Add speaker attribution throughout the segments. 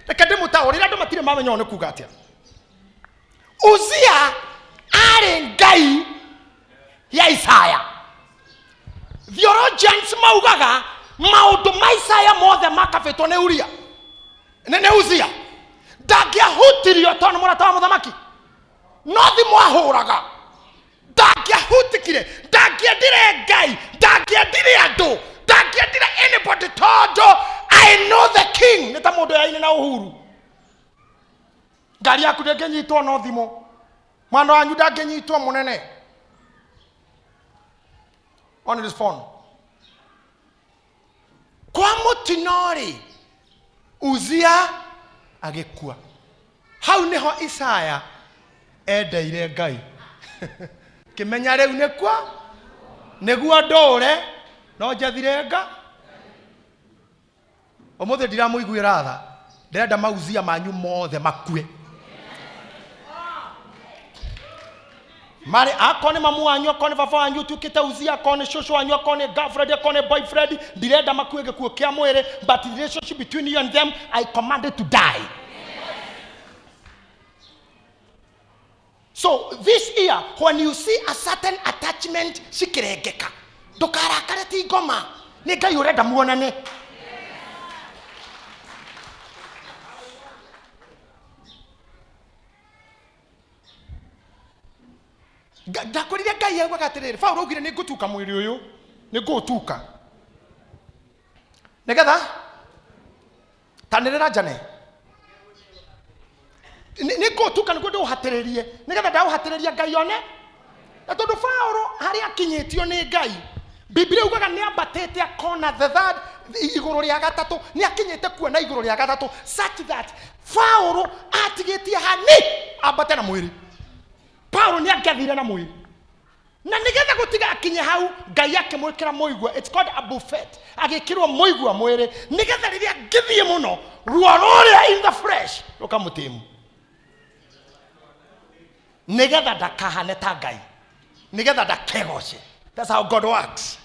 Speaker 1: Reke ndĩmũtaũrĩre, andũ matirĩ mamenya ũũ nĩ kuga atĩa. Uzia arĩ ngai ya Isaya. Theologians maugaga maũndũ ma Isaya mothe makabĩtwo nĩ Uria, nĩ Uzia. Ndangĩahutirio tondũ nĩ mũrata wa mũthamaki, no thimũ ahũraga. Ndangĩahutikire, ndangĩendire Ngai, ndangĩendire andũ, ndangĩendire anybody, tondũ I know the king. Nĩ ta mũndũ yaine na Uhuru, ngari yaku ndĩngĩnyitwo no thimũ, mwana wanyu ndangĩnyitwo mũnene on his phone. Kwa mũtino-rĩ, Uzia agĩkua. Hau nĩho Isaya endeire Ngai kĩmenya rĩu nĩkuo nĩguo ndũũre no njathire nga. Ũmũthĩ ndiramũiguĩra tha, ndĩrenda mauzia manyu mothe makue. Marĩ akorwo nĩ mamu wanyu, akorwo nĩ baba wanyu ũtuĩkĩte Uzia, akorwo nĩ cũcũ wanyu, akorwo nĩ girlfriend, akorwo nĩ boyfriend, ndirenda makue gĩkuũ kĩa mwĩrĩ, but the relationship between you and them, I command it to die. So this year, when you see a certain attachment cikĩrengeka, ndũkarakare, ti ngoma, nĩ Ngai ũrenda muonane. Ndakorire Ngai augaga atĩrĩrĩ, Paulo augire nĩ ngũtuka mwĩrĩ ũyũ, nĩ ngũũtuka nĩgetha tanĩrĩra njane, nĩ ngũũtuka nĩguo ndĩũhatĩrĩrie, nĩgetha ndaũhatĩrĩria Ngai one. Na tondũ Paulo harĩa akinyĩtio nĩ Ngai, Biblia ugaga nĩ ambatĩte akona the third, igũrũ rĩa gatatũ, nĩ akinyĩte kuona igũrũ rĩa gatatũ, such that Paulo atigĩtie hani ambate na mwĩrĩ. Paulo nĩ angĩathire na mwĩrĩ, na nĩgetha gũtigakinye hau, Ngai akĩmwĩkĩra mũigua. It's called a buffet. Agĩkĩrwo mũigua mwĩrĩ nĩgetha rĩrĩa angĩthiĩ mũno, ruo rũrĩa in the flesh rũkamũtĩmu, nĩgetha ndakahane ta Ngai, nĩgetha ndakegoce. That's how God works.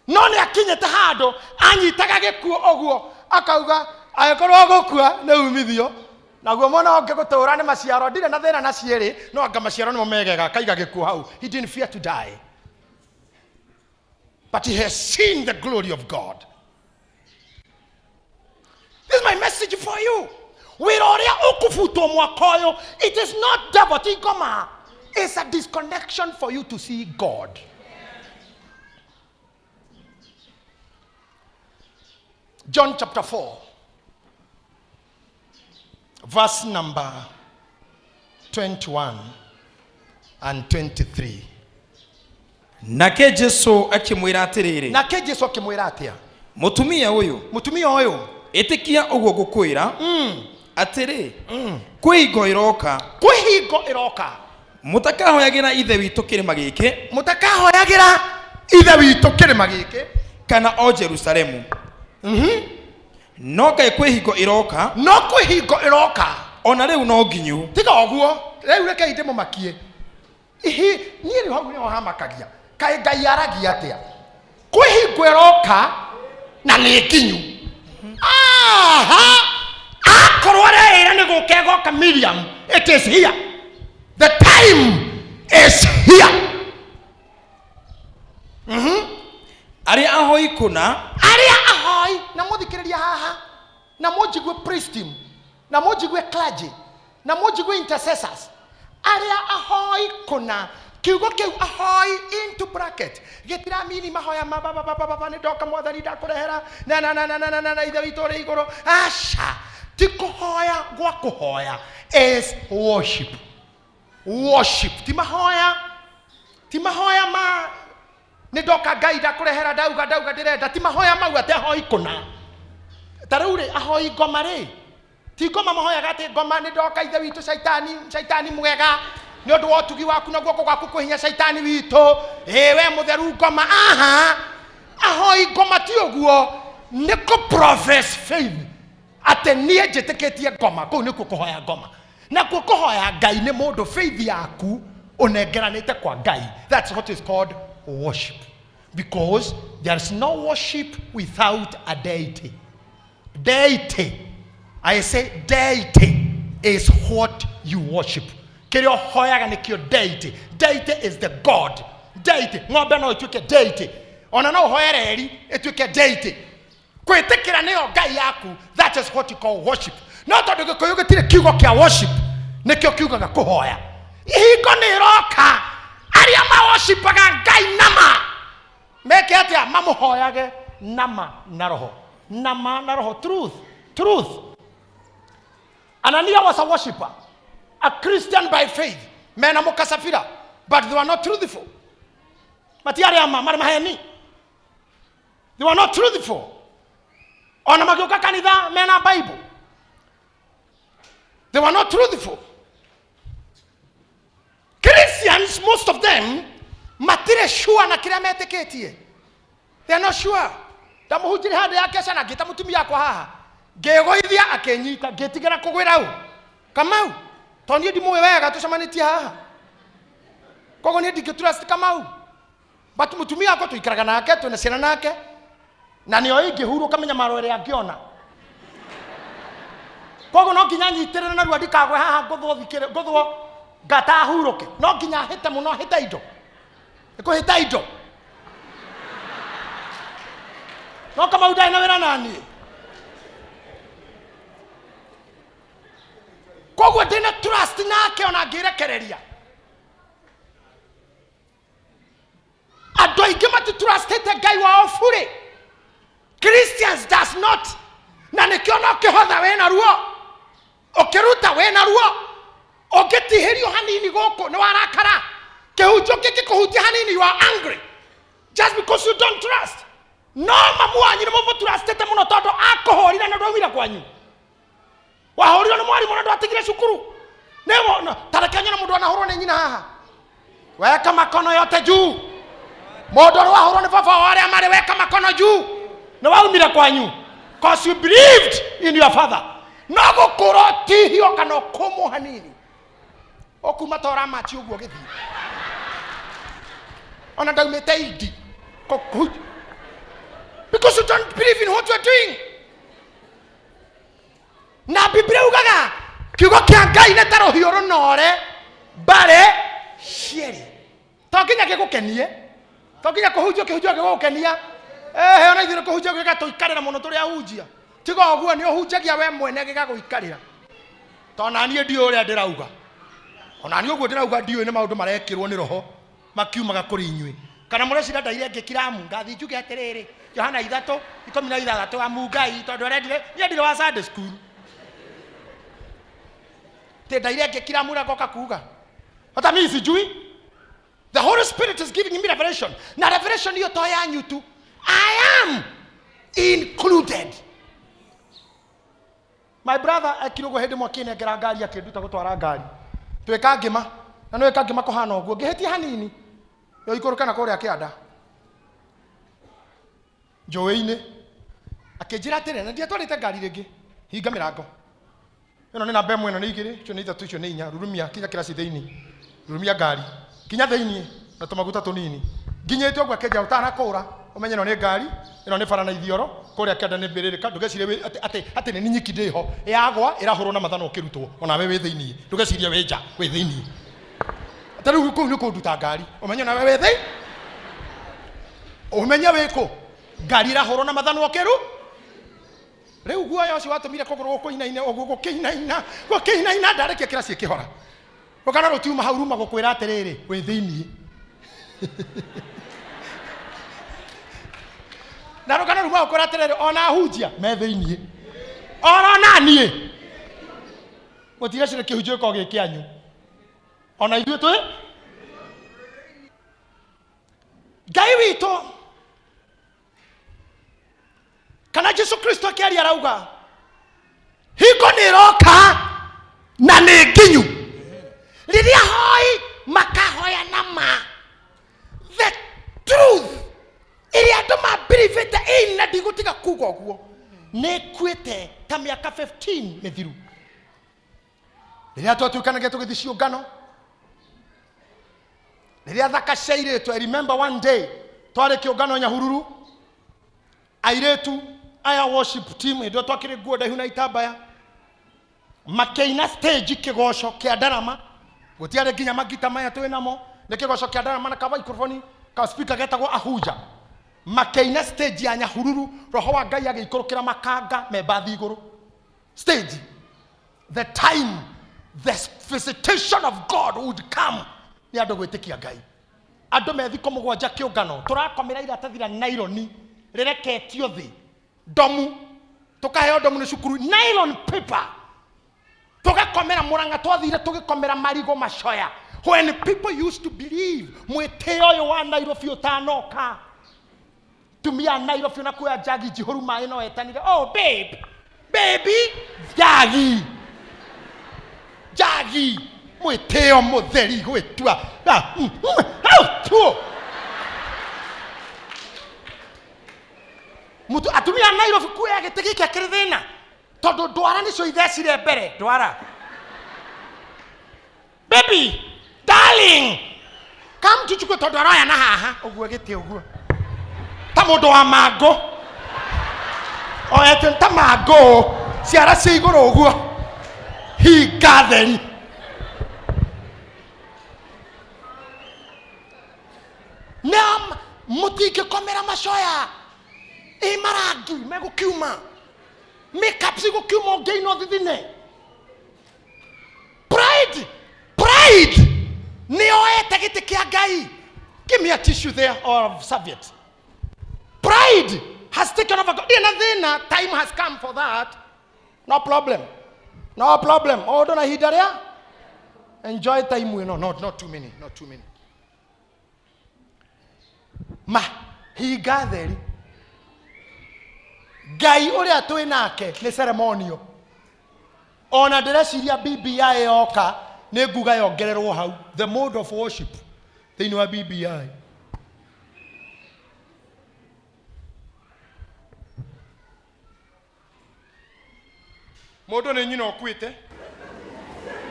Speaker 1: No nĩ akinyĩte handũ anyitaga gĩkuũ ũguo akauga, angĩkorwo gũkua nĩ umithio, naguo mwena ũngĩ gũtũra nĩ maciaro, ndirĩ na thĩna na cierĩ, no anga maciaro nĩmo megega. Akaiga gĩkuũ hau. He didn't fear to die, but he has seen the glory of God. This is my message for you. Wĩra ũrĩa ũkũbutwo mwaka ũyũ, it is not devil, ti ngoma. It's a disconnection for you to see God. John chapter 4, verse number 21 and 23.
Speaker 2: Nake Jesu akĩmwĩra atĩrĩrĩ,
Speaker 1: Nake Jesu akĩmwĩra atĩa?
Speaker 2: Mũtumia ũyũ,
Speaker 1: Mũtumia ũyũ,
Speaker 2: ĩtĩkia ũguo ngũkwĩra, atĩrĩ, kwĩ hingo ĩroka,
Speaker 1: kwĩ hingo ĩroka,
Speaker 2: mũtakahoyagĩra Ithe witũ kĩrĩma gĩkĩ,
Speaker 1: mũtakahoyagĩra Ithe witũ kĩrĩma gĩkĩ,
Speaker 2: kana o Jerusalemu. No Ngai kwĩ hingo ĩroka,
Speaker 1: no kwĩ hingo ĩroka,
Speaker 2: ona rĩu no nginyu,
Speaker 1: tiga ũguo rĩu rekei ndĩmũmakie. Ihi niĩ rĩu hau nĩho hamakagia, kaĩ Ngai aragia atĩa? Kwĩ hingo ĩroka na nĩ nginyu. Aha, akorwo areĩra nĩ gũka ĩgoka, Miriam, it is here, the time is here.
Speaker 2: Arĩa ahoi kũna,
Speaker 1: arĩa ahoi, na mũthikĩrĩria haha, na mũnjigue praise team, na mũnjigue clergy, na mũnjigue intercessors, arĩa ahoi kũna. Kiugo kĩu ahoi into bracket gĩtiramini mahoya ma baba baba baba, nĩ ndoka Mwathani, ndakũrehera na na na na na na na na Ithe witũ ũrĩ igũrũ. Aca, ti kũhoya gwa kũhoya, is worship. Worship ti mahoya, ti mahoya ma nĩ ndoka Ngai, ndakũrehera, ndauga ndauga ndĩrenda. Ti mahoya mau atĩ ahoi kũna. Ta rĩu rĩ, ahoi ngoma rĩ, ti ngoma mahoyaga atĩ ngoma nĩ ndoka Ithe witũ, caitani caitani mwega, nĩ ũndũ wa ũtugi waku na guoko gwaku kwĩ hinya, caitani witũ, ĩ we mũtheru ngoma. Aha, ahoi ngoma ti ũguo, nĩ kũ profess faith atĩ niĩ njĩtĩkĩtie ngoma. Kũu nĩkuo kũhoya ngoma. Nakuo kũhoya Ngai nĩ mũndũ faith yaku ũnengeranĩte kwa Ngai. That's what is called worship, because there is no worship without a deity. Deity I say deity is what you worship. Kĩrĩa ũhoyaga nĩkĩo deity. Deity is the god. Deity, ng'ombe no ĩtuĩke deity, ona no ũhoe reri ĩtuĩke deity. Kwĩtĩkĩra nĩyo ngai yaku, that is what you call worship. No tondũ Gĩkũyũ gĩtirĩ kiugo kĩa worship, nĩkĩo kiugaga kũhoya. Ihingo nĩ ĩroka arĩa maworshipaga ngai nama meke atĩa? Mamũhoyage nama na roho, nama na roho, truth, truth. Anania was a worshipper, a Christian by faith, mena mũkasabira, but they were not truthful. Matiarĩ ama, marĩ maheni. They were not truthful. Ona magĩũka kanitha mena Bible, they were not truthful. Christians, most of them, matirĩ sure na kĩrĩa metĩkĩtie. They are not sure. Ndamũhunjirie handũ ya keca na ngĩta mũtumia akwa haha, ngĩgũithia akĩnyita, ngĩtigĩra kũgwĩra u Kamau, tondũ niĩ ndimũĩ wega, tũcemanĩtie haha, koguo niĩ ndingĩ trust Kamau, but mũtumia wakwa tũikaraga nake, twĩna ciana nake, na nĩo ingĩhurũka mĩnyamaro ĩrĩa angĩona. Koguo no nginya nyitĩrĩre narua ndikagwe haha, ngũthwo thikĩrĩ, ngũthwo ngata hurũke. No nginya hĩte mũno, hĩte indo, ĩkũhĩta indo. No Kamau ndarĩ na wĩra naniĩ, koguo ndĩna trust nake ona ngĩrekereria. Andũ aingĩ matitrustĩte ngai wao burĩ. Christians does not, na nĩkĩo no kĩhotha wĩna ruo, ũkĩruta wĩna ruo, ũngĩtihĩrio hanini gũkũ nĩ warakara, kĩhunjio kĩngĩkũhutia hanini you are angry, just because you don't trust. No mamu wanyu nĩ mũmũtrustĩte mũno, tondũ akũhũrire na ndwaumire kwanyu, wahũrirwo nĩ mwarimũ na ndwatigire cukuru. Nĩwo tareke nyone mũndũ anahũrwo nĩ nyina haha. Weka makono yote juu. Mũndũ ũrĩa wahũrwo nĩ baba wa arĩa marĩ, weka makono juu. Nĩ waumire kwanyu cause you believed in your father. No gũkũra ũtihio kana ũkũmwo hanini, ũkuma ta ũramachi ũguo gĩthiĩ, ona ndaumĩte indi, because you don't believe in what you are doing. Na Biblia ugaga kiugo kĩa Ngai nĩ ta rũhiũ rũnore mbarĩ cierĩ. To nginya gĩgũkenie, to nginya kũhunjio kĩhunjio gĩgũgũkenia. Ehe, ona ithuĩ nĩ kũhunjio gĩgatũikarĩra mũno tũrĩ ahunjia. Tiga ũguo nĩ ũhunjagia we mwene gĩgagũikarĩra, to na niĩ ndiũĩ ũrĩa ndĩrauga. Ona niĩ ũguo ndĩrauga ndiũĩ, nĩ maũndũ marekĩrwo nĩ roho makiumaga kũrĩ inyuĩ. Kana mũreciria ndaire ngĩkiramu ngathiĩ njuge atĩrĩrĩ, Johana 3:16, amu Ngai tondũ arendire? Niĩ ndirĩ wa Sunday school tĩ ndaire ngĩkiramu ũrĩa ngoka kuga. Hata mimi sijui. The Holy Spirit is giving me revelation, na revelation hiyo to yanyu tu. I am included. My brother ekire ũguo hĩndĩ ĩmwe, akĩnengera ngari, akĩnduta gũtwara ngari twĩka ngĩma, na nĩ wĩka ngĩma kũhana ũguo, ngĩhĩtia hanini yo ikũrũke na kũrĩa kĩanda njũĩ-inĩ, akĩnjĩra atĩrĩ, na ndiatwarĩte ngari rĩngĩ, "Hinga mĩrango ĩno, nĩ namba ĩmwe, ĩno nĩ igĩrĩ, icio nĩ ithatũ, icio nĩ inya, rurumia kinya kĩraci thĩinĩ, rurumia ngari kinya thĩinĩ na tũmaguta tũnini." Nginyĩte ũguo akĩnjĩra, "Ũtanakũra ũmenye ĩno nĩ ngari, ĩno nĩ bara na ithioro kũrĩa kĩanda nĩ mbĩrĩrĩka, ndũgecirie atĩ nĩ nyiki ndĩho, yagwa ĩrahũrwo na mathanwa ũkĩrutwo, onawe wĩ thĩinĩ, ndũgecirie wĩ nja, wĩ thĩinĩ." Ta rĩu kũu nĩ kũnduta ngari, ũmenye nawe wĩ thĩ, ũmenye wĩ kũ, ngari ĩrahũrwo na mathanwa ũkĩru. Rĩu guoya ũcio watũmire kũgũrũ gũkũinaina ũguo, gũkĩinaina, gũkĩinaina. Ndarĩkia kĩraci ĩkĩhora, rũgano rũtiuma hau, ruma gũkwĩra atĩrĩrĩ, wĩ thĩiniĩ, na rũgano ruma gũkwĩra atĩrĩrĩ, ona ahunjia me thĩiniĩ, oro na niĩ mũtigacire kĩhunjio gĩkorwo gĩ kĩanyu, ona ithuĩ twĩ Ngai witũ. Kana Jesu Kristo akĩaria arauga hingo nĩ ĩroka na nĩ nginyu rĩrĩa hoi makahoya na ma, the truth ĩrĩa andũ mabirivĩte ĩĩ, na ndigũtiga kuga ũguo, nĩ ĩkuĩte ta mĩaka 15 mĩthiru, rĩrĩa twatuĩkanagia tũgĩthiĩ ciũngano, rĩrĩa thaka cia airĩtu. I remember one day twarĩ kĩũngano Nyahururu, airĩtu aya worship team, hĩndĩ ĩyo twakĩrĩ nguo ndaihu na itambaya. Makĩina stage kĩgoco kĩa ndarama, gũtiarĩ nginya magita maya twĩ namo, nĩ kĩgoco kĩa ndarama na ka microphone ka speaker getagwo ahuja. Makĩina stage ya Nyahururu, roho wa Ngai agĩikũrũkĩra makanga me mbathi igũrũ stage. The time the visitation of God would come nĩ andũ gwĩtĩkia Ngai. Andũ me thikũ mũgwanja kĩũngano, tũrakomera iratathi rĩa naironi rĩreketio thĩ, ndomu tũkaheo ndomu nĩ cukuru, nylon paper, tũgakomera Mũrang'a, twathire tũgĩkomera marigũ macoya. When people used to believe mwĩtĩo ũyũ wa Nairobi ũtanoka, tumia Nairobi na kuoya njagi njihũru maĩ no etanire, oh babe, baby, njagi njagi, mwĩtĩo mũtheri gwĩtua. Ah, au, tuo. Mũtu atumia a Nairobi kuoya gĩtĩ gĩkĩ akĩrĩ thĩna tondũ ndwara nĩcio ithecire mbere. Ndwara, baby, darling, come tuchukue, tondũ aroya na haha ũguo gĩtĩ ũguo ta mũndũ wa mangũ oete ta mangũ, ciara cia igũrũ ũguo, hinga theri. Na mũtingĩkomera macoya ĩ marangi megũkiuma, makeup cigũkiuma, ũngĩinwo thithine. Pride, pride nĩ oete gĩtĩ kĩa Ngai. Give me a tissue there or serviette. Pride has taken over God. Ndirĩ na thĩna, time has come for that, no problem, no problem. Maũndũ na ihinda rĩa enjoy time ĩno. No, not too many, not too many. Ma hinga theri, Ngai ũrĩa twĩ nake nĩ ceremonial. Ona ndĩreciria BBI yoka nĩ nguga yongererwo hau, the mode of worship thĩinĩ wa BBI. Mũndũ nĩ nyina ũkuĩte,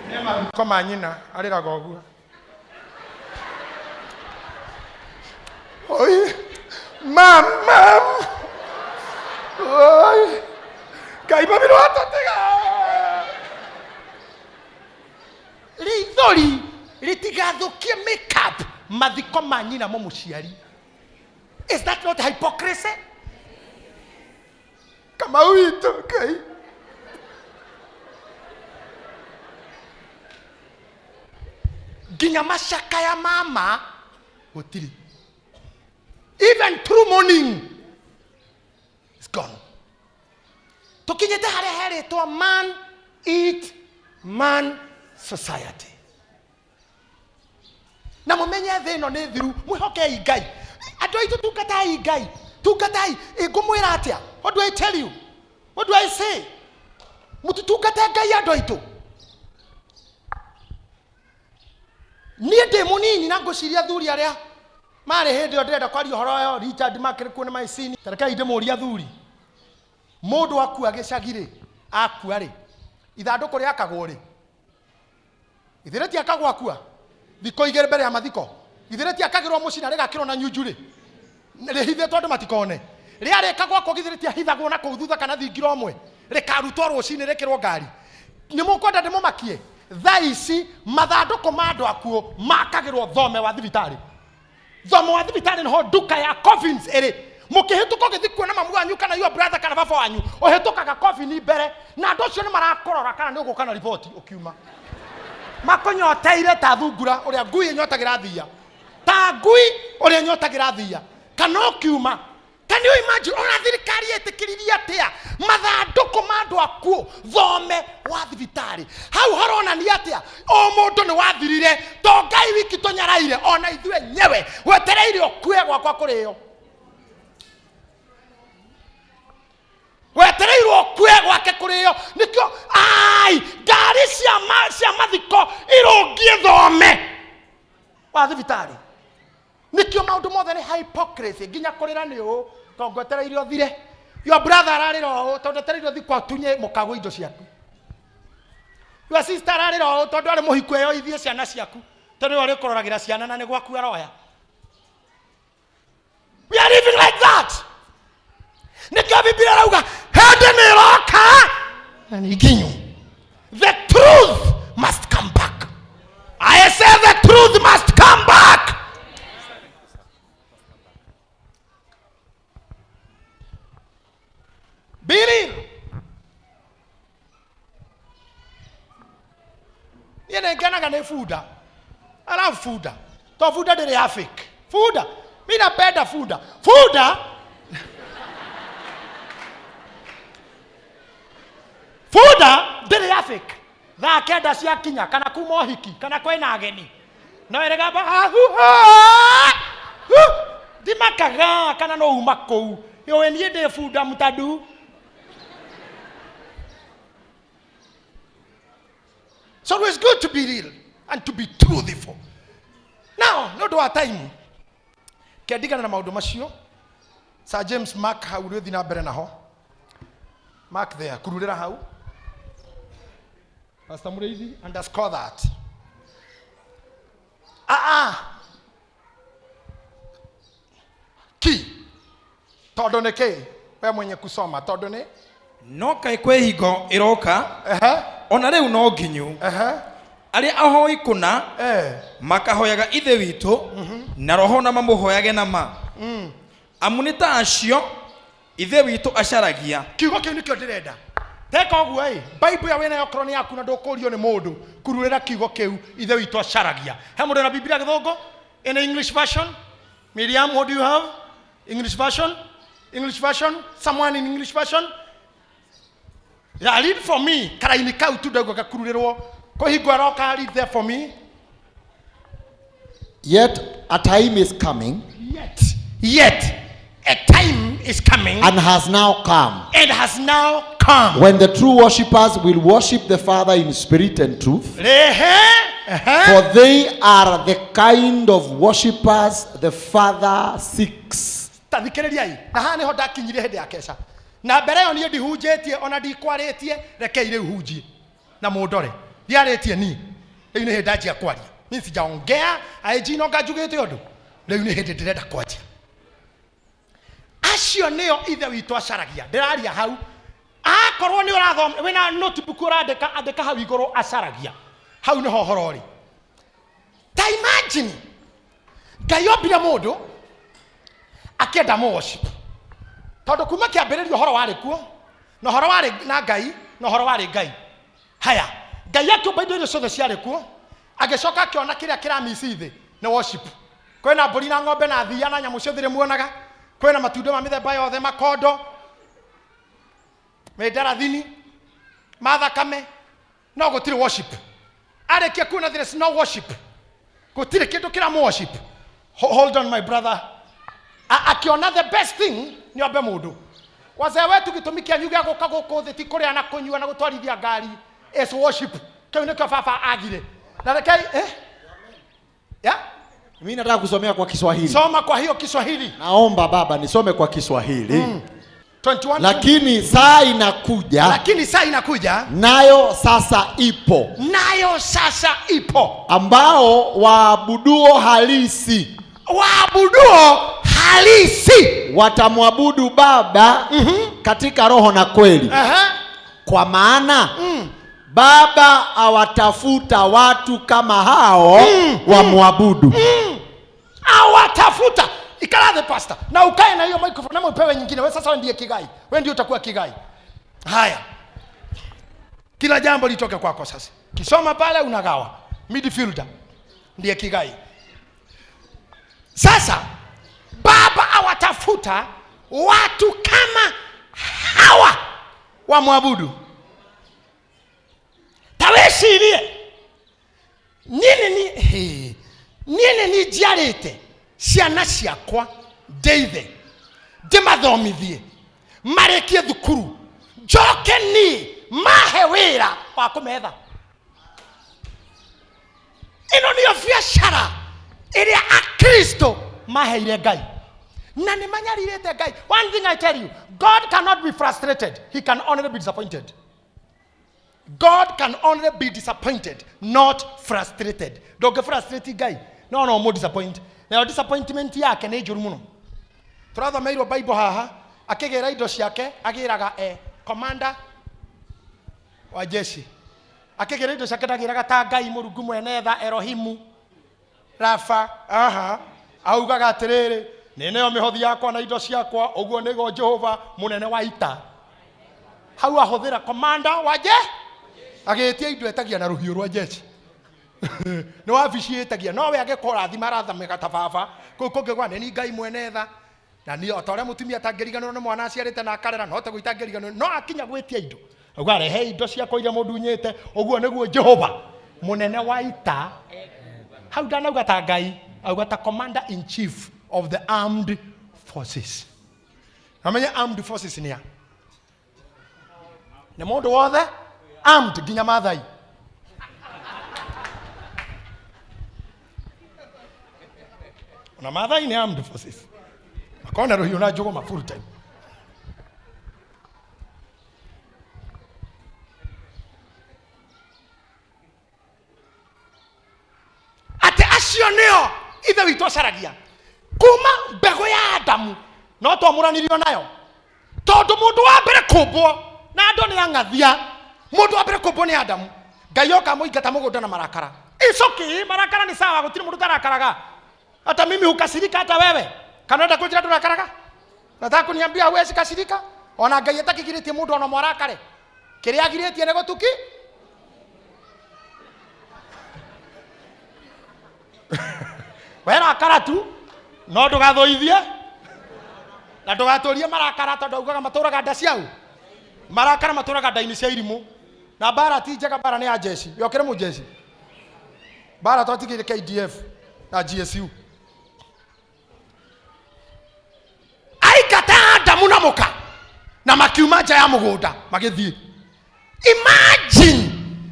Speaker 1: nĩ mathiko ma nyina, arĩraga ũguo, oi mama, oi Ngai, mami nĩwatũtiga. Rĩithori rĩtigathũkie makeup mathiko ma nyina mũmũciari. Is that not hypocrisy? Kamau witũ, Ngai nginya macakaya mama gũtirĩ, even true mourning is gone. Tũkinyĩte harĩa herĩtwo man eat man society. Na mũmenye thĩ ĩno nĩ thiru, mwĩhokei Ngai. Andũ aitũ, tungatai Ngai, tungatai. Ngũmwĩra atĩa? What do I tell you? What do I say? Mũtitungate Ngai, andũ aitũ. Niĩ ndĩ mũnini na ngũciria athuri arĩa marĩ hĩndĩ ĩyo ndĩrenda kwaria ũhoro ũyũ, Richard makĩrĩ kuo nĩ maicini. Tarekei ndĩmũrie, athuri, mũndũ akua gĩcagi rĩ, akua rĩ, ithandũkũ rĩakagwo rĩ? Githĩ rĩtiakagwo akua thikũ 2 mbere ya mathiko? Githĩ rĩtiakagĩrwo mũciĩ na rĩgakĩrwo na nyunju rĩ, rĩhithĩtwo andũ matikone? Rĩarĩka gwakwo, githĩ rĩtiahithagwo na kũu thutha kana thingira ũmwe, rĩkarutwo rũcinĩ rĩkĩrwo ngari? Nĩ mũkwenda ndĩmũmakie? Thaa ici mathandũkũ ma andũ akuũ makagĩrwo thome wa thibitarĩ. Thome wa thibitarĩ nĩho nduka ya coffins ĩrĩ. Mũkĩhĩtũka ũgĩthiĩ kuona mamu wanyu kana your brother kana baba wanyu, ũhĩtũkaga coffin mbere, na andũ acio nĩ marakũrora kana nĩ ũgũka na riboti ũkiuma. Makũnyoteire ta thungura ũrĩa ngui ĩnyotagĩra thiia, ta ngui ũrĩa ĩnyotagĩra thiia kana ũkiuma. Can you imagine? Ona thirikari ĩtĩkĩririe atĩa mathandũkũ ma andũ akuũ thome wa thibitarĩ? Hau haronania atĩa? O mũndũ nĩ wathirire, to Ngai wiki tũnyaraire, ona ithuĩ nyewe wetereire ũkue gwakwa kũrĩo, wetereirwo ũkue gwake kũrĩo. Nĩkĩo ai ngari cia mathiko irũngie thome wa thibitarĩ. Nĩkĩo maũndũ mothe nĩ hypocrisy, nginya kũrĩra nĩ ũũ, tondũ ngwetereire ũthire. Your brother ararĩra ũũ tondũ etereire ũthi kwa tunye mũkagwo indo ciaku. Your sister ararĩra ũũ tondũ arĩ mũhiku eyoithie ciana ciaku, tondũ nĩwe ũrĩkũroragĩra ciana na nĩ gwaku aroya. We are living like that. Nĩkĩo Biblia ĩrauga hĩndĩ nĩ ĩroka na nĩ nginyu. The truth must come back. I say the truth must come back. Be real. Niĩ nĩ ngenaga nĩ bunda. I love bunda. To bunda ndĩrĩ ya fake. Bunda. Mi napenda bunda. Bunda. Bunda ndĩrĩ ya fake. Thaa kenda ciakinya kana kuma ũhiki kana kwĩna ageni. No ĩrĩgamba ndimakaga kana no uma kũu. Yũĩ niĩ ndĩ bunda mtadu. So it's good to be real and to be truthful. Now, nĩ ũndũ wa time, kendigana na maũndũ macio. Sir James Mark hau rĩ na mbere naho. Mark there, kururĩra hau. Pastor Mũrĩithi, underscore that. Ah, ah. Ki. Tondũ nĩ kĩ? We mwenye kusoma, tondũ nĩ?
Speaker 2: No kaĩ kwĩ hingo ĩroka,
Speaker 1: Ehe,
Speaker 2: ona rĩu no nginyu,
Speaker 1: ehe,
Speaker 2: arĩa ahoi kũna
Speaker 1: eh.
Speaker 2: makahoyaga Ithe witũ na roho na mamũhoyage na ma, amu nĩ ta acio Ithe witũ acaragia.
Speaker 1: Kiugo kĩu nĩkĩo ndĩrenda. Teka ũguo ĩ, Bible ya wĩnayo okorwo nĩ yaku na ndũkũrio nĩ mũndũ, kururĩra kiugo kĩu Ithe witũ acaragia. He mũndũ na Biblia gĩthũngũ? In English version? Miriam, what do you have? English version? English version? Someone in English version? Yeah, read for me. Karaini kau tu ndauga gakururĩrwo. Kũhingwo aroka, read there for me.
Speaker 3: Yet a time is coming
Speaker 1: Yet a time is coming
Speaker 3: and has now come
Speaker 1: and has now come.
Speaker 3: when the true worshippers will worship the Father in spirit and truth.
Speaker 1: Rehe, ehe.
Speaker 3: For they are the kind of worshippers the Father seeks.
Speaker 1: Ta thikĩrĩriai, na haha nĩho ndakinyire hĩndĩ ya keca. Na mbere ĩyo niĩ ndihunjĩtie ona ndikwarĩtie, rekei rĩu hunjie na mũndore. Ndiarĩtie niĩ, rĩu nĩ hĩndĩ ndanjia kwaria. Niĩ sijaongea, IG no nganjugĩte ũndũ. Rĩu nĩ hĩndĩ ndĩrenda kwanjia. Acio nĩo Ithe witũ acaragia. Ndĩraria hau. Akorwo nĩ ũrathoma, wĩna notebook ũrandĩka, andĩka hau igũrũ acaragia. Hau nĩho ũhoro ũrĩ. Ta imagine, Ngai ombire mũndũ akĩenda mũ worship. Tondũ kuma kĩambĩrĩria ũhoro warĩ kuo, na ũhoro warĩ na Ngai, na ũhoro warĩ Ngai. Haya, Ngai akĩũmba indo iria ciothe ciarĩ kuo, agĩcoka akĩona kĩrĩa kĩramici thĩ nĩ worship. Kwĩna mbũri na ng'ombe na thiia na nyamũ ciothe iria muonaga, kwĩna matunda ma mĩthemba yothe, makondo, mĩndarathini, ma thakame, no gũtirĩ worship. Arĩkia kuona there is no worship. Gũtirĩ kĩndũ kĩramu worship. Hold on my brother. Akiona the best thing nĩ ombe mũndũ. Wazee wetu gĩtũmi kĩanyu gĩa gũka gũkũ thĩ ti kũrĩa na kũnyua na gũtwarithia ngari, is worship. Kĩu nĩkĩo baba agire. Na rekei, eh? Yeah?
Speaker 3: Mimi nataka kusomea kwa Kiswahili.
Speaker 1: Soma kwa hiyo Kiswahili.
Speaker 3: Naomba baba nisome kwa Kiswahili.
Speaker 1: 21.
Speaker 3: Lakini saa inakuja,
Speaker 1: Lakini saa inakuja,
Speaker 3: nayo sasa ipo,
Speaker 1: nayo sasa ipo,
Speaker 3: ambao waabuduo halisi
Speaker 1: waabuduo halisi
Speaker 3: watamwabudu Baba katika roho na kweli. Kwa maana Baba awatafuta watu kama hao wamwabudu.
Speaker 1: Awatafuta. Ikala the pastor. Na ukae na hiyo microphone na upewe nyingine. Wewe sasa ndiye kigai. Wewe ndiye utakuwa kigai. Haya. Kila jambo litoke kwako sasa. Kisoma pale unagawa. Midfielder ndiye kigai. Sasa Baba awatafuta watu kama hawa wamwabudu. Tawecirie. Nini ni he, nini ni njiarĩte ciana ciakwa ndeithe ndĩmathomithie marĩkie thukuru njoke niĩ mahe wĩra wa kũmetha. Ĩno nĩyo biacara ĩrĩa Akristo maheire Ngai na nĩ manyarirĩte Ngai. One thing I tell you, God cannot be frustrated, he can only be disappointed. God can only be disappointed, not frustrated. Ndũngĩ frustrate Ngai, no no mo disappoint. Nayo disappointment yake nĩ njũru mũno. Tũrathomeirwo Bible haha, akĩgĩra indo ciake, agĩraga commander wa jeshi. Akĩgĩra indo ciake ndagĩraga ta Ngai Mũrungu mwene tha Elohimu Rafa. Aha, augaga atĩrĩrĩ, nĩ nĩyo mĩhothi yakwa na indo ciakwa, ũguo nĩguo Jehova mũnene wa ita. Hau ahũthĩra komanda wa je agĩtia indo etagia na rũhiũ rwa jeshi nĩ wabici ĩtagia nowe angĩkorwo rathima arathamĩka ta baba kũu kũngĩ gwa nĩ Ngai mwene tha na niĩ o ta ũrĩa mũtumia atangĩriganĩrwo nĩ mwana aciarĩte na akarera no taguo itangĩriganĩrwo no akinya gwĩtia indo auga rehe indo ciakwa iria mũndunyĩte ũguo nĩguo Jehova mũnene wa ita. Hau ndanauga ta Ngai, auga ta commander in chief of the armed forces. Namenye armed forces nĩ a nĩ mũndũ wothe armed nginya Maathai. Ona Maathai nĩ armed forces, makona rũhiũ na njũgũma full time. Atĩ acio nĩo ithe witũ acaragia kuma mbegũ ya Adamu, no twamũranirio nayo tondũ mũndũ wa mbere kũmbwo na andũ nĩ ang'athia. Mũndũ wa mbere kũmbwo nĩ Adamu, Ngai oka amũingata mũgũnda na marakara. It's okay, marakara ni sawa, gũtirĩ mũndũ ũtarakaraga. Hata mimi hukasirika, hata wewe kana enda kũnjĩra ndũrakaraga? Nataka kuniambia huwezi kasirika? Ona Ngai atakĩgirĩtie mũndũ ona mwarakare, kĩrĩa agirĩtie nĩ gũtuki werakara tu, no ndũgathũithie na ndũgatũrie marakara, tondũ augaga matũraga nda ciau, marakara matũraga nda-inĩ cia irimũ. Na mbara ti njega, mbara nĩ ya jeshi yokĩre mũjeshi. Mbara twatigĩire KDF na GSU. Aingata Adamu na mũka na makiuma nja ya mũgũnda magĩthiĩ. Imagine,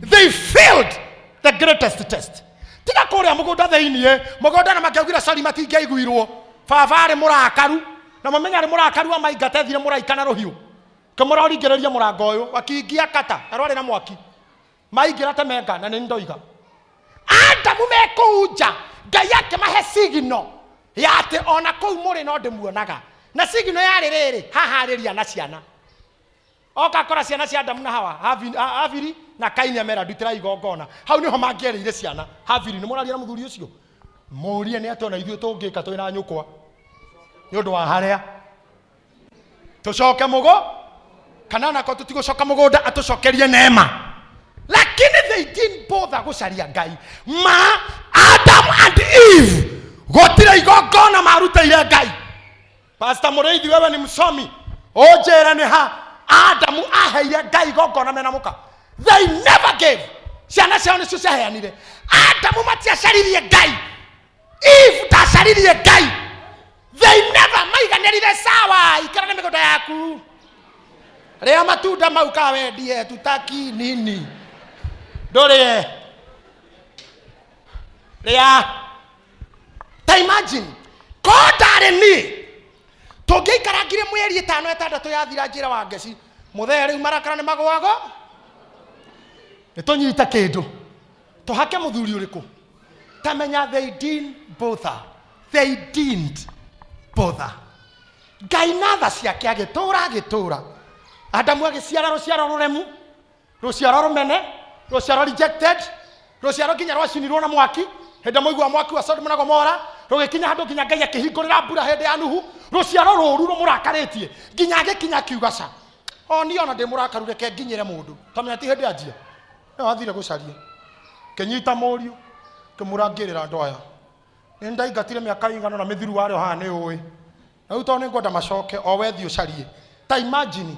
Speaker 1: they failed the greatest test. Tiga kũrĩa mũgũnda thĩiniĩ mũgũnda na makĩaugire sorry, matingĩaiguirwo. Baba arĩ mũrakaru na mũmenya arĩ mũrakaru, amaingata ethire mũraika na rũhiũ kĩmũroringĩrĩria mũrango ũyũ, wakiingia kata na rwarĩ na mwaki maingĩra temenga na nĩ ndoiga Adamu me kũu nja. Ngai akĩmahe sigino ya atĩ ona kũu mũrĩ no ndĩmuonaga, na sigino yarĩ rĩrĩ, haha arĩria na ciana oka akora ciana cia Adamu na Hawa, Habili na Kaini, amera ndutĩra igongona. Hau nĩho mangĩerĩire ciana. Habili nĩ mũraria na mũthuri ũcio, mũrie nĩ atĩ ona ithuĩ tũngĩka twĩ na nyũkwa nĩ ũndũ wa harĩa tũcoke mũgo kana nako tũtigũcoka mũgũnda atũcokerie neema. Lakini they didn't bother gũcaria Ngai. Ma Adam and Eve gũtirĩ igongona marutĩire Ngai. Pastor Mũrĩithi, wewe ni msomi, ũnjĩre nĩ ha Adamu aheire Ngai igongona mena mũka? They never gave. Ciana ciao nĩcio ciaheanire. Adamu matiacaririe Ngai, Eve ndacaririe Ngai. They never maiganĩrire. Sawa, ikara na mĩgũnda yaku, rĩa matunda mau ka wendie, tutaki nini, ndũrĩe rĩa. Ta imagine ko ndarĩ niĩ, tũngĩikarangire mweri 5 6 yathira, njĩra wa ngeci mũthee, rĩu marakara nĩ magũago, nĩ tũnyite kĩndũ tũhake mũthuri ũrĩkũ. Tamenya they didn't bother, they didn't bother. Ngai na tha ciake agĩtũra agĩtũra. Adamu agĩciara rũciaro rũremu, rũciaro rũmene, rũciaro rejected, rũciaro nginya rwacinirwo na mwaki hĩndĩ mũigua mwaki wa Sodom na Gomora, rũgĩkinya handũ nginya Ngai akĩhingũrĩra mbura hĩndĩ ya Nuhu. Rũciaro rũru rũmũrakarĩtie nginya agĩkinya akiuga ca o niĩ ona ndĩ mũrakaru, reke nginyĩre mũndũ. Tamenya ti hĩndĩ anjia no athire gũcaria, kĩnyita mũriũ kĩmũrangĩrĩra andũ aya nĩ ndaingatire mĩaka ĩigana na mĩthiru warĩ o haha nĩ ũĩ na rĩu tondũ nĩ ngwenda macoke o wethiĩ ũcarie. Ta imagine,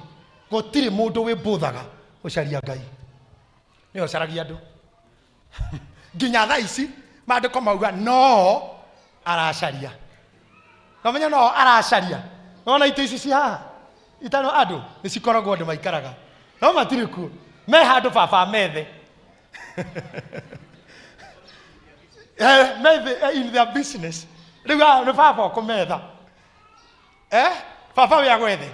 Speaker 1: gũtirĩ mũndũ wĩmbũthaga gũcaria Ngai, nĩwe ũcaragia andũ nginya thaa ici. Maandĩko mauga no aracaria, nomenya no aracaria. Nona itĩ ici ci haha itarĩ andũ, nĩ cikoragwo andũ maikaraga no matirĩ kuo, me handũ baba methe. Methe in their business. Rĩu haha nĩ baba ũkũmetha, baba we agwethe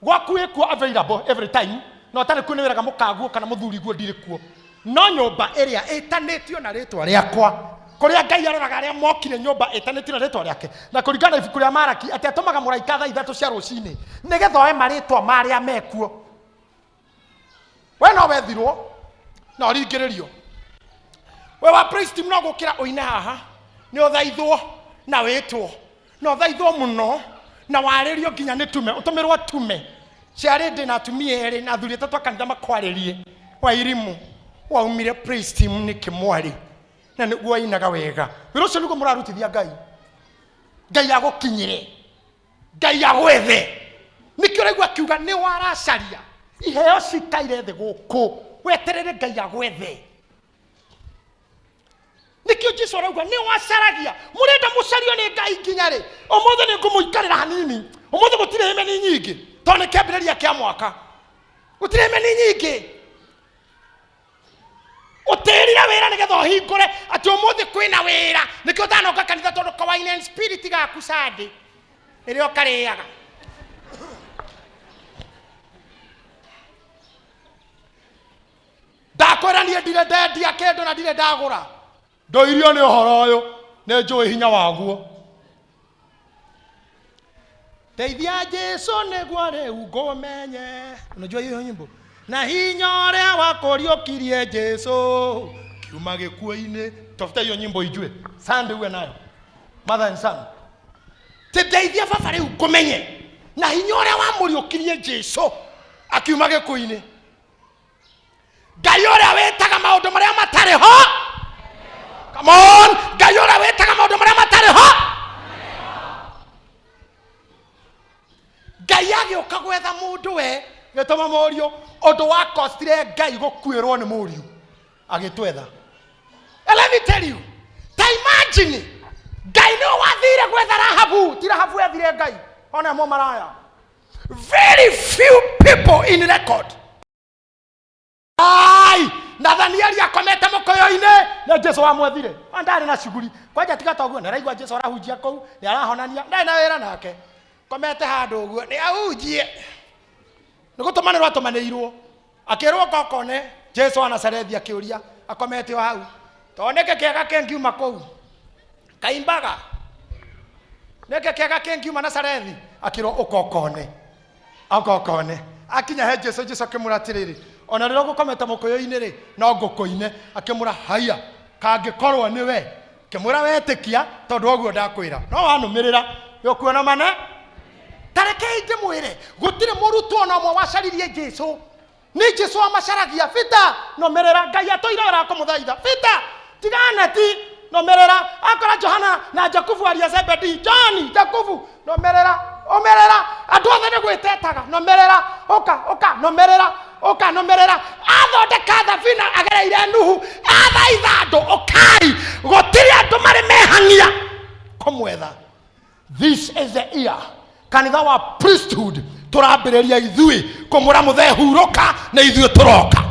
Speaker 1: gwaku ĩkuo available every time, na ũtarĩ kuo nĩ wĩraga mũkaguo kana mũthuri guo ndirĩ kuo. No nyũmba ĩrĩa ĩtanĩtio na rĩtwa rĩakwa, kũrĩa Ngai aroraga arĩa mokire nyũmba ĩtanĩtio na rĩtwa rĩake, na kũringana na ibuku rĩa Maraki atĩ atũmaga mũraika thaa 3 cia rũcinĩ nĩgetha oe marĩtwa ma arĩa mekuo. We no wethirwo Na ũringĩrĩrio we wa praise team no gũkĩra ũine haha nĩ ũthaithwo na wĩtwo na ũthaithwo mũno na warĩrio nginya nĩ tume ũtũmĩrwo tume ciarĩ ndĩ na atumia erĩ na athuri atatũ a kanitha makwarĩrie wairimu waumire praise team nĩ kĩmwarĩ na nĩguo wainaga wega wĩra ũcio nĩguo mũrarutithia ngai ngai agũkinyĩre Ngai agwethe. Nĩkĩo ũraigua akiuga nĩ waracaria iheo cikaire thĩ gũkũ weterere Ngai agwethe. Nĩkĩo Jesu arauga nĩ wacaragia mũrenda mũcario nĩ Ngai nginya rĩ. Ũmũthĩ nĩ ngũmũikarĩra hanini, ũmũthĩ gũtirĩ hĩmeni nyingĩ tondũ nĩ kĩambĩrĩria kĩa mwaka, gũtirĩ hĩmeni nyingĩ. Ũtĩrire wĩra nĩgetha ũhingũre atĩ ũmũthĩ kwĩna wĩra, nĩkĩo ũtanoka kanitha tondũ ka wine and spirit gaku Sunday nĩrĩo karĩaga. Ndakwĩra niĩ ndirĩ ndendia kĩndũ na ndirĩ ndagũra, ndoirio nĩ ũhoro ũyũ, nĩ njũĩ hinya waguo. Teithia Jesu nĩguo rĩu ngũmenye. Unajua hiyo nyimbo? Na hinya ũrĩa wakũriũkirie Jesu kiuma gĩkuũ-inĩ. Tafuta hiyo nyimbo ijue. Sunday uwe nayo. Mother and son. Teithia baba rĩu ngũmenye. Na hinya ũrĩa wamũriũkirie Jesu akiuma gĩkuũ-inĩ. Ngai ũrĩa wĩtaga maũndũ marĩa matarĩ ho. Come on, Ngai ũrĩa wĩtaga maũndũ marĩa matarĩ ho. Ngai agĩũka gwetha mũndũ we gĩtũma mũriũ ũndũ wakostire Ngai gũkuĩrwo nĩ mũriũ agĩtwetha. And let me tell you, ta imagine Ngai nĩwe wathire gwetha Rahabu, ti Rahabu ethire Ngai. Ona mo maraya. Very few people in record. Ai, Nathanieli akomete mũkũyũ-inĩ na Jesu wamwethire. Ona ndarĩ na cuguri. Kwanja tiga toguo, nĩaraigua Jesu arahunjia kũu, nĩarahonania, ndarĩ na wĩra nake. Komete handũ ũguo, nĩ ahunjie. Nĩ gũtũmanĩrwo atũmanĩirwo. Akĩrwo kokone Jesu wa Nazarethi akĩũria, akomete o hau. To nĩkĩ kĩega kĩngiuma kũu? Kaimbaga. Nĩkĩ kĩega kĩngiuma Nazarethi? Akĩrwo ũkokone. Ũkokone. Akinya he Jesu, Jesu akĩmwĩra atĩrĩrĩ, ona rĩrĩa ũgũkomete mũkũyũ-inĩ rĩ, no ngũkũine. Akĩmwĩra, haiya, kangĩkorwo nĩwe. Akĩmwĩra wetĩkia, tondũ wa ũguo ndakwĩra. No wanũmĩrĩra, nĩ ũkuona mana. Ta rekei ndĩmwĩre, gũtirĩ mũrutwo ona ũmwe wacaririe Jesu. Nĩ Jesu amacaragia. Peter, nomerera. Ngai atũire wĩra wa kũmũthaitha. Peter, tiga neti, nomerera. Akora Johana na Jakubu aria Zebedi. John, Jakubu, nomerera. Omerera. Andũ othe nĩ gwĩtetaga. Nomerera. Ũka, ũka, nomerera. Ũka, nomerera. Athondeka thabina agereire Nuhu. Athaitha andũ, ũkai. Gũtirĩ andũ marĩ mehang'ia kũmwetha. This is the year kanitha wa priesthood tũrambĩrĩria ithuĩ kũmũra mũthee hurũka na ithuĩ tũroka.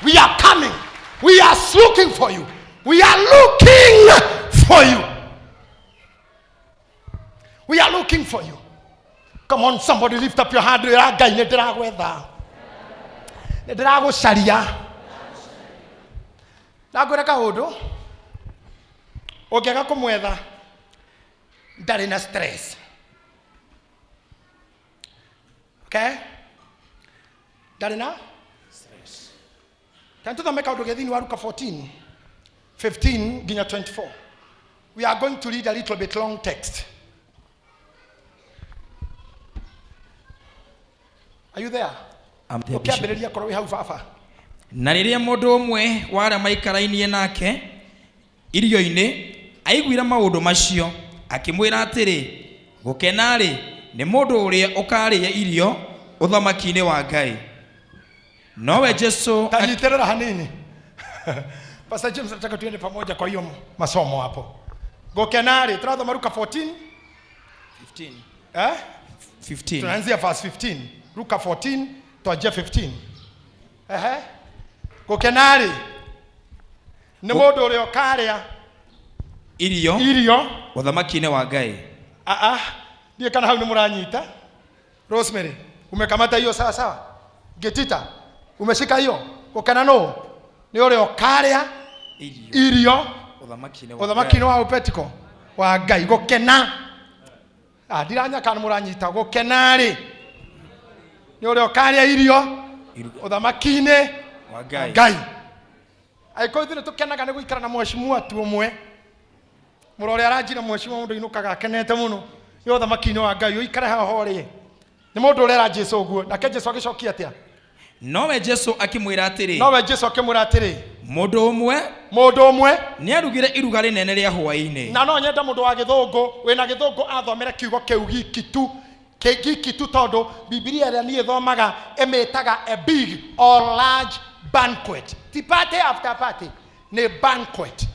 Speaker 1: We are coming. We are looking for you. We are looking for you. We are looking for you. Come on, somebody lift up your hand. Ĩra Ngai nĩ ndĩragwetha. Nĩ ndĩragũcaria. Na ngwĩre kaũndũ. Ũngĩaga kũmwetha ndarĩ na stress. Okay? Ndarĩ na stress. Can tũthome kaũndũ ke thĩinĩ wa Luka 14, 15 nginya 24. We are going to read a little bit long text. Are you there?
Speaker 2: I'm there, Bishop.
Speaker 1: Ũkĩambĩrĩria korwo wĩ hau baba.
Speaker 2: Na rĩrĩa mũndũ ũmwe wa arĩa maikarainie nake irio-inĩ aiguire maũndũ macio, akĩmwĩra atĩrĩ, gũkena-rĩ, nĩ mũndũ ũrĩa ũkarĩa irio ũthamaki-inĩ wa Ngai. Nowe Jesu
Speaker 1: Tanyitĩrĩra hanini. Pastor James, nataka tuende pamoja kwa hiyo masomo hapo. Gũkena-rĩ, tũrathoma Luka 14,
Speaker 2: 15.
Speaker 1: eh?
Speaker 2: 15.
Speaker 1: Tunaanzia verse 15. Luka 14 tuanzie 15. Ehe. Gũkena-rĩ nĩ mũndũ ũrĩa ũkarĩa
Speaker 2: Irio
Speaker 1: irio
Speaker 2: ũthamaki-inĩ wa Ngai.
Speaker 1: Aa, ndiĩ kana hau nĩ mũranyita. Rosemary, umekamata hiyo sawa sawa? Getita, umeshika hiyo? Gũkena nũ? Nĩ ũrĩa ũkarĩa
Speaker 2: Irio
Speaker 1: irio
Speaker 2: ũthamaki-inĩ wa
Speaker 1: ũthamaki-inĩ
Speaker 2: Ngai.
Speaker 1: wa ũpetiko wa Ngai. Gũkena. Ah, ndiranyaka nĩ mũranyita. Gũkena-rĩ nĩ ũrĩa ũkarĩa irio
Speaker 2: Irio.
Speaker 1: ũthamaki-inĩ
Speaker 2: Wa Ngai.
Speaker 1: Ngai. Angĩkorwo ithuĩ nĩ tũkenaga nĩ gũikara na mheshimiwa tu ũmwe, mũrore ũrĩa aranjira mheshimiwa, mũndũ ainũkaga akenete mũno nĩ ũthamaki-inĩ wa Ngai. Ũikare haha ũrĩe. Nĩ mũndũ ũrera Jesu ũguo. Nake Jesu agĩcokia atĩa?
Speaker 2: Nowe Jesu akĩmwĩra atĩrĩ,
Speaker 1: Nowe Jesu akĩmwĩra atĩrĩ,
Speaker 2: mũndũ ũmwe
Speaker 1: mũndũ ũmwe
Speaker 2: nĩarugire iruga rĩnene rĩa hwaĩ-inĩ.
Speaker 1: Na no nyende mũndũ wa gĩthũngũ, wĩna gĩthũngũ, athomere kiugo kĩu giki tu. Giki tu, tondũ Bibilia ĩrĩa niĩ thomaga ĩmĩtaga a big or large banquet. Ti party after party, nĩ banquet.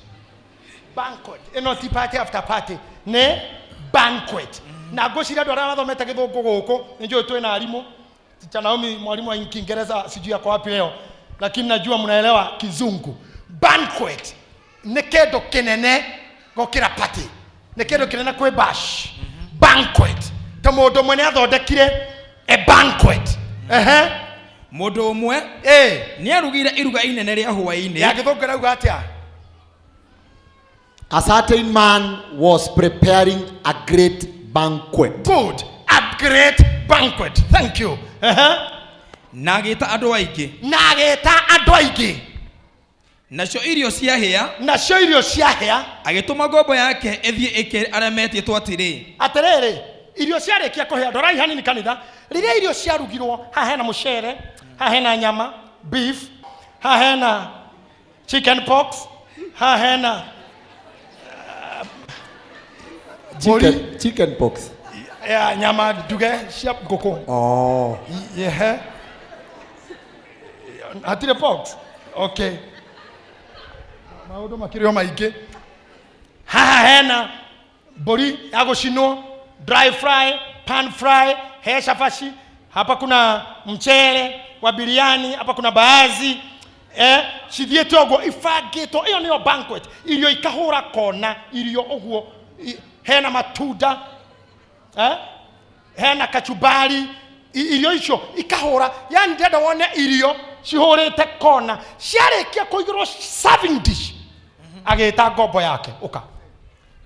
Speaker 1: Banquet ĩno ti party after party, nĩ banquet. Na ngwĩciria andũ arĩa mathomete gĩthũngũ gũkũ, nĩ njũĩ twĩna arimũ. Teacher Naomi, mwalimu wa Kiingereza, sijui ako wapi leo, lakini najua mnaelewa kizungu. Banquet nĩ kĩndũ kĩnene gũkĩra party, nĩ kĩndũ kĩnene kwĩ bash. Banquet, ta mũndũ ũmwe nĩ athondekire a banquet. Ehe.
Speaker 2: Mũndũ ũmwe nĩarugire iruga inene rĩa hwaĩ-inĩ.
Speaker 1: Ya gĩthũngũ ĩrauga atĩa?
Speaker 3: A certain man was preparing a great banquet.
Speaker 1: Good. A great banquet, thank you. Ehe.
Speaker 2: Na agĩta andũ aingĩ.
Speaker 1: Na agĩta andũ aingĩ.
Speaker 2: Nacio irio ciahĩa,
Speaker 1: nacio irio ciahĩa,
Speaker 2: agĩtũma ngombo yake ĩthiĩ ĩkĩre arĩa metĩtwo atĩrĩ,
Speaker 1: Atĩrĩrĩ, irio ciarĩkia kũhĩa, ndorai hanini kanitha. Rĩrĩa irio ciarugirwo, haha hena mũcere, haha hena nyama beef, haha hena chicken pox, haha hena mbũri.
Speaker 3: Chicken pox.
Speaker 1: Ya nyama nduge cia ngũkũ.
Speaker 3: Oh.
Speaker 1: Yehe, hatirĩ pox. Okay, maũndũ makĩrĩ o maingĩ. Haha hena mbũri ya gũcinwo, dry fry, pan fry, he cabaci hapa, kuna mchele wa biriani hapa, kuna baazi cithiĩte ũguo ibangĩtwo. Ĩyo nĩyo banquet. Irio ikahũra kona, irio ũguo. Hena matunda, hena kachumbari. Irio icio ikahũra, yani ndĩrenda wone irio cihũrĩte kona. Ciarĩkia kũigĩrwo serving dish, agĩta ngombo yake, ũka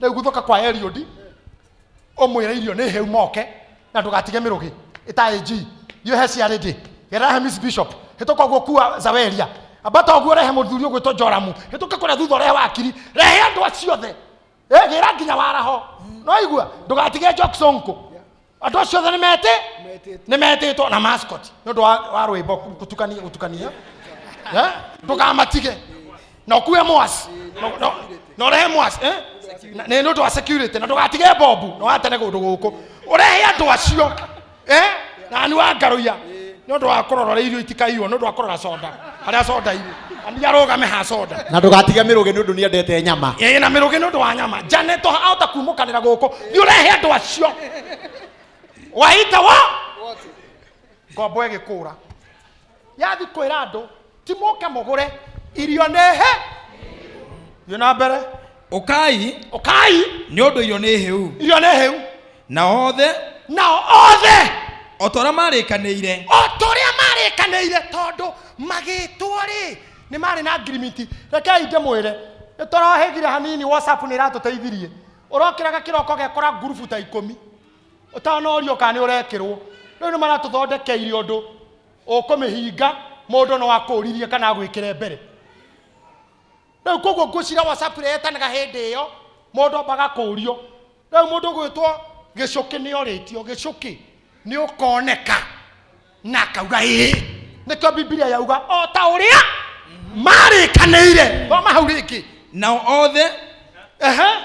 Speaker 1: rĩu gũthũka kwa Eliud, ũmwĩre irio nĩ hĩu, moke na ndũgatige mĩrũgĩ ĩtarĩ G. Thiĩ he ciarĩndĩ, gerera he Miss Bishop, hĩtũka ũguo kua Zaweria, ambata ũguo rehe mũthuri ũgwĩtwo Joramu, hĩtũka kũrĩa thutha ũrehe wakiri, rehe andũ acio othe. Gĩra nginya waraho no igua, ndũgatige Jackson kũ. Andũ acio othe nĩ metĩtwo na mascot nĩ ũndũ wa rwĩmbo gũtukania gũtukania. Ndũkamatige na ũkue mwas na ũrehe mwas, eh? Nĩ ũndũ wa security, na ndũgatige bobu na watene kũndũ gũkũ, ũrehe andũ acio, eh? Na nĩ wa ngaruia nĩ ũndũ wa kũrora ũrĩa irio itikaiywo, nĩ ũndũ wa kũrora soda, harĩa soda irĩ, na nĩ arũgame ha soda.
Speaker 3: Na ndũgatige mĩrũgĩ nĩ ũndũ nĩendete nyama.
Speaker 1: Ĩĩ, na mĩrũgĩ nĩ ũndũ wa nyama. Janet ahota kumũkanĩra gũkũ. Thiĩ ũrehe andũ acio waita wa ngombo ĩgĩkũra, yathi kwĩra andũ ti mũke mũgũre irio nĩhe. Thiĩ na mbere.
Speaker 2: Ũkai,
Speaker 1: ũkai,
Speaker 2: nĩ ũndũ irio nĩ hĩu.
Speaker 1: Irio nĩ hĩu.
Speaker 2: Nao othe,
Speaker 1: nao othe,
Speaker 2: o ta ũrĩa marĩkanĩire,
Speaker 1: o ta ũrĩa marĩkanĩire, tondũ magĩtwo rĩ, nĩ marĩ na agreement. Rekei ndĩmwĩre, nĩ tũrohĩgire hanini. WhatsApp nĩ ĩratũteithirie. Ũrokĩraga kĩroko gekora ngurubu ta 10 ũtanorio kana nĩ ũrekĩrwo. Rĩu nĩ maratũthondekeire ũndũ ũkũmĩhinga, mũndũ no akũririe kana agwĩkĩre mbere. Rĩu koguo ngwĩciria WhatsApp ĩrĩa yetanaga hĩndĩ ĩyo, mũndũ ambaga kũũrio. Rĩu mũndũ ũgwĩtwo Gĩcũkĩ nĩ orĩtio, Gĩcũkĩ, nĩ ũkoneka? Na akauga ĩĩ. Nĩkĩo Bibilia yauga o ta ũrĩa marĩkanĩire. Thoma hau rĩngĩ.
Speaker 2: Nao othe
Speaker 1: Ehe.